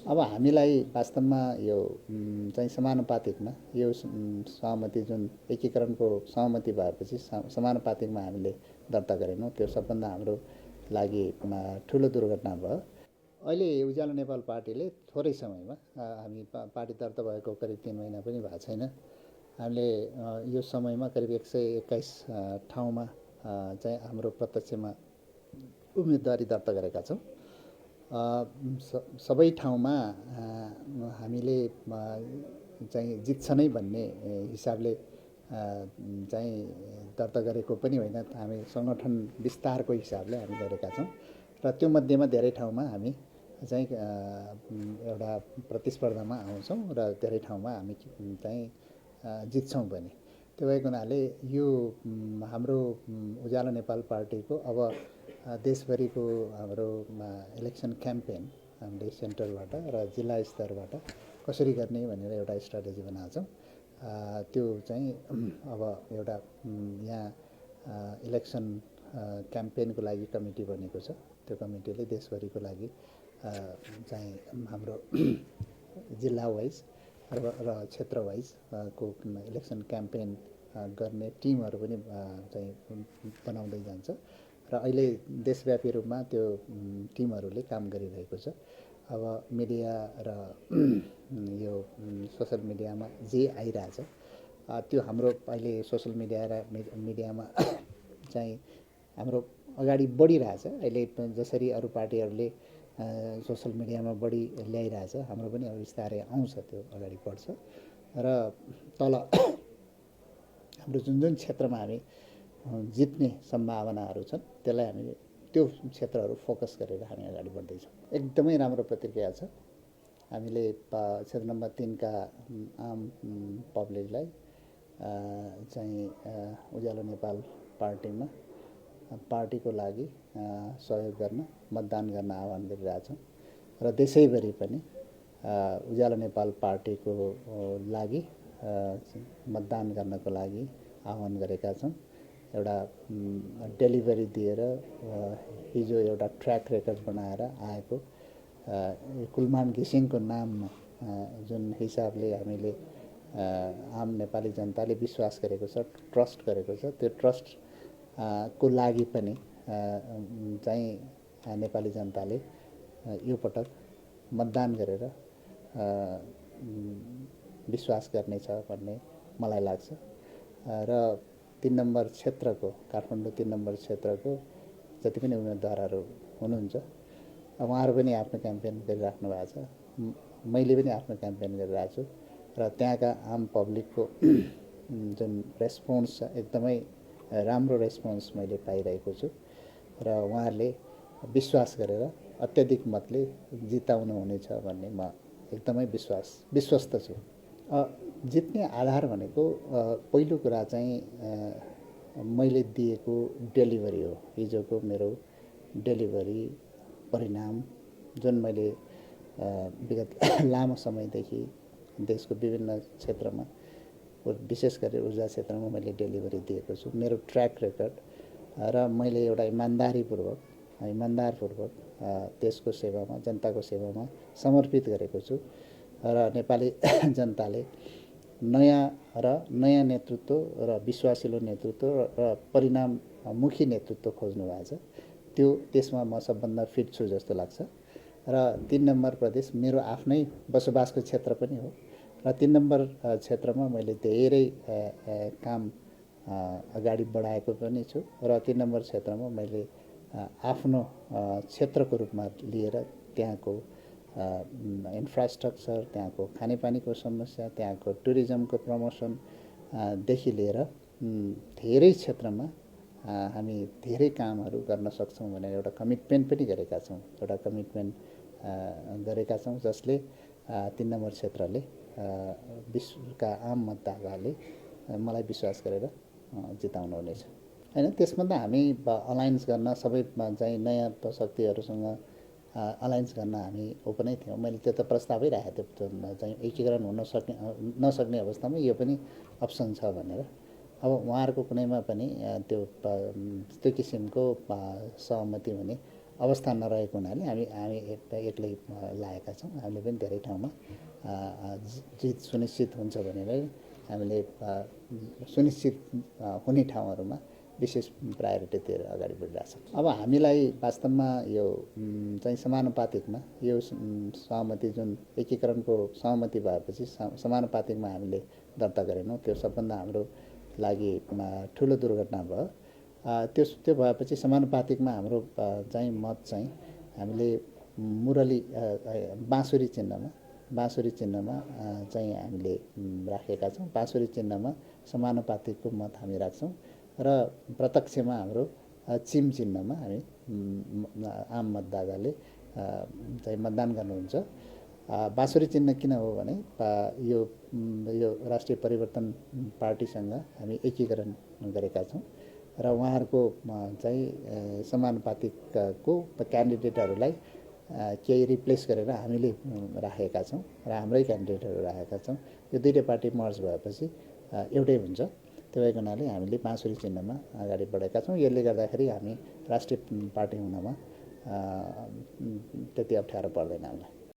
अब हामीलाई वास्तवमा यो चाहिँ समानुपातिकमा यो सहमति जुन एकीकरणको सहमति भएपछि समानुपातिकमा हामीले दर्ता गरेनौँ, त्यो सबभन्दा हाम्रो लागि ठुलो दुर्घटना भयो। अहिले उज्यालो नेपाल पार्टीले थोरै समयमा हामी पार्टी दर्ता भएको करिब 3 महिना पनि भएको छैन, हामीले यो समयमा करिब 121 ठाउँमा चाहिँ हाम्रो प्रत्यक्षमा उम्मेदवारी दर्ता गरेका छौँ। सबै ठाउँमा हामीले चाहिँ जित्छ नै भन्ने हिसाबले चाहिँ दर्ता गरेको पनि होइन, हामी सङ्गठन विस्तारको हिसाबले हामी गरेका छौँ र त्यो मध्येमा धेरै ठाउँमा हामी चाहिँ एउटा प्रतिस्पर्धामा आउँछौँ र धेरै ठाउँमा हामी चाहिँ जित्छौँ पनि। त्यो भएको हुनाले यो हाम्रो उज्यालो नेपाल पार्टीको अब देशभरिको हाम्रो इलेक्सन क्याम्पेन हामीले सेन्ट्रलबाट र जिल्ला स्तरबाट कसरी गर्ने भनेर एउटा स्ट्राटेजी बनाएको छौँ। त्यो चाहिँ अब एउटा यहाँ इलेक्सन क्याम्पेनको लागि कमिटी बनेको छ। त्यो कमिटीले देशभरिको लागि चाहिँ हाम्रो जिल्ला वाइज र क्षेत्र वाइज को इलेक्सन क्याम्पेन गर्ने टिमहरू पनि चाहिँ बनाउँदै जान्छ र अहिले देशव्यापी रूपमा त्यो टिमहरूले काम गरिरहेको छ। अब मिडिया र यो सोसल मिडियामा जे आइरहेछ त्यो हाम्रो अहिले सोसल मिडिया र मिडियामा चाहिँ हाम्रो अगाडि बढिरहेछ। अहिले जसरी अरू पार्टीहरूले सोसल मिडियामा बढी ल्याइरहेछ, हाम्रो पनि अब बिस्तारै आउँछ, त्यो अगाडि बढ्छ र तल हाम्रो जुन जुन क्षेत्रमा हामी जित्ने सम्भावनाहरू छन् त्यसलाई हामीले त्यो क्षेत्रहरू फोकस गरेर हामी अगाडि बढ्दैछौँ। एकदमै राम्रो प्रतिक्रिया छ। हामीले क्षेत्र नम्बर 3 का आम पब्लिकलाई चाहिँ उज्यालो नेपाल पार्टीमा पार्टीको लागि सहयोग गर्न, मतदान गर्न आह्वान गरिरहेछौँ र देशैभरि पनि उज्यालो नेपाल पार्टीको लागि मतदान गर्नको लागि आह्वान गरेका छौँ। एउटा डेलिभरी दिएर हिजो एउटा ट्र्याक रेकर्ड बनाएर आएको कुलमान घिसिङको नाममा जुन हिसाबले हामीले आम नेपाली जनताले विश्वास गरेको छ, ट्रस्ट गरेको छ, त्यो ट्रस्ट को लागि पनि चाहिँ नेपाली जनताले यो पटक मतदान गरेर विश्वास गर्नेछ भन्ने मलाई लाग्छ र 3 नम्बर क्षेत्रको काठमाडौँ 3 नम्बर क्षेत्रको जति पनि उम्मेदवारहरू हुनुहुन्छ उहाँहरू पनि आफ्नो क्याम्पेन गरिराख्नु भएको छ। मैले पनि आफ्नो क्याम्पेन गरिरहेको छु र त्यहाँका आम पब्लिकको जुन रेस्पोन्स छ एकदमै राम्रो रेस्पोन्स मैले पाइरहेको छु र उहाँहरूले विश्वास गरेर अत्याधिक मतले जिताउनु हुनेछ भन्ने म एकदमै विश्वस्त छु। जित्ने आधार भनेको पहिलो कुरा चाहिँ मैले दिएको डेलिभरी हो। हिजोको मेरो डेलिभरी परिणाम जुन मैले विगत लामो समयदेखि देशको विभिन्न क्षेत्रमा विशेष गरी ऊर्जा क्षेत्रमा मैले डेलिभरी दिएको छु। मेरो ट्र्याक रेकर्ड र मैले एउटा इमान्दारपूर्वक देशको सेवामा, जनताको सेवामा समर्पित गरेको छु र नेपाली जनताले नयाँ नेतृत्व र विश्वासिलो नेतृत्व र परिणाममुखी नेतृत्व खोज्नु भएको छ। त्यो त्यसमा म सबभन्दा फिट छु जस्तो लाग्छ र 3 नम्बर प्रदेश मेरो आफ्नै बसोबासको क्षेत्र पनि हो र 3 नम्बर क्षेत्रमा मैले धेरै काम अगाडि बढाएको पनि छु र 3 नम्बर क्षेत्रमा मैले आफ्नो क्षेत्रको रूपमा लिएर त्यहाँको इन्फ्रास्ट्रक्चर, त्यहाँको खानेपानीको समस्या, त्यहाँको टुरिज्मको प्रमोसन देखि लिएर धेरै क्षेत्रमा हामी धेरै कामहरू गर्न सक्छौँ भनेर एउटा कमिटमेन्ट पनि गरेका छौँ। एउटा कमिटमेन्ट गरेका छौँ जसले 3 नम्बर क्षेत्रले विश्वका आम मतदाताले मलाई विश्वास गरेर जिताउनु हुनेछ। हैन, त्यसमा त हामी अलायन्स गर्न सबै चाहिँ नयाँ शक्तिहरूसँग अलायन्स गर्न हामी ओपनै थियौँ। मैले त्यो त प्रस्तावै राखेको थिएँ चाहिँ एकीकरण नसक्ने अवस्थामा यो पनि अप्सन छ भनेर। अब उहाँहरूको कुनैमा पनि त्यो किसिमको सहमति हुने अवस्था नरहेको हुनाले हामी हामी एक्लै लागेका छौँ। हामीले पनि धेरै ठाउँमा जित सुनिश्चित हुन्छ भनेर हामीले सुनिश्चित हुने ठाउँहरूमा विशेष प्रायोरिटी दिएर अगाडि बढिरहेको छ। अब हामीलाई वास्तवमा यो चाहिँ समानुपातिकमा यो सहमति जुन एकीकरणको सहमति भएपछि समानुपातिकमा हामीले दर्ता गरेनौँ, त्यो सबभन्दा हाम्रो लागि ठुलो दुर्घटना भयो। त्यो भएपछि समानुपातिकमा हाम्रो चाहिँ मत चाहिँ हामीले मुरली बाँसुरी चिन्हमा चाहिँ हामीले राखेका छौँ। बाँसुरी चिन्हमा समानुपातिकको मत हामी राख्छौँ र प्रत्यक्षमा हाम्रो चिम चिन्हमा हामी आम मतदाताले चाहिँ मतदान गर्नुहुन्छ। बाँसुरी चिन्ह किन हो भने यो राष्ट्रिय परिवर्तन पार्टीसँग हामी एकीकरण गरेका छौँ र उहाँहरूको चाहिँ समानुपातिकको क्यान्डिडेटहरूलाई केही रिप्लेस गरेर हामीले राखेका छौँ र हाम्रै क्यान्डिडेटहरू राखेका छौँ। यो दुईटै पार्टी मर्ज भएपछि एउटै हुन्छ। त्यो भएको हुनाले हामीले बाँसुरी चिन्हमा अगाडि बढेका छौँ। यसले गर्दाखेरि हामी राष्ट्रिय पार्टी हुनमा त्यति अप्ठ्यारो पर्दैन हामीलाई।